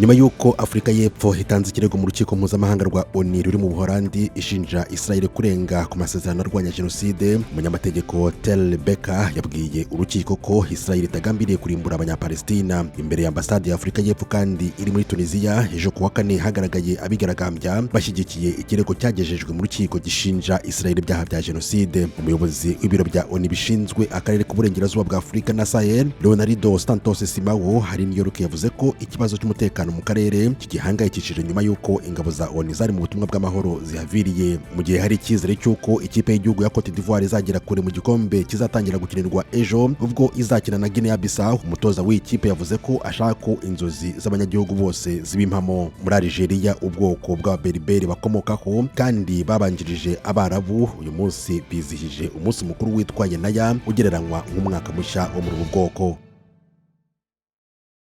Nyuma y'uko Afurika y'Epfo itanze ikirego mu rukiko mpuzamahanga rwa ONU ruri mu Buholandi, ishinja Israel kurenga ku masezerano arwanya jenoside, umunyamategeko Tel Beka yabwiye urukiko ko Israel itagambiriye kurimbura Abanyapalestina. Imbere ya ambasade ya Afurika y'Epfo kandi iri muri Tunisia, ejo kuwa kane hagaragaye abigaragambya bashyigikiye ikirego cyagejejwe mu rukiko gishinja Israel ibyaha bya jenoside. Umuyobozi w'ibiro bya ONU bishinzwe akarere k'uburengerazuba bwa Afurika na Sahel, Leonardo Santos Simao, hari New York, yavuze ko ikibazo cy'umutekano mu karere kigihangayikishije nyuma y'uko ingabo za ONU zari mu butumwa bw'amahoro zihaviriye. Mu gihe hari icyizere cy'uko ikipe y'igihugu ya Cote d'Ivoire izagera kure mu gikombe kizatangira gukinirwa ejo, ubwo izakina na Guinea Bissau, umutoza w'iyi kipe yavuze ko ashaka ko inzozi z'abanyagihugu bose ziba impamo. Muri Algeria, ubwoko bw'Ababeriberi bakomokaho kandi babanjirije Abarabu, uyu munsi bizihije umunsi mukuru witwa Yenaya, ugereranywa nk'umwaka mushya wo muri ubu bwoko.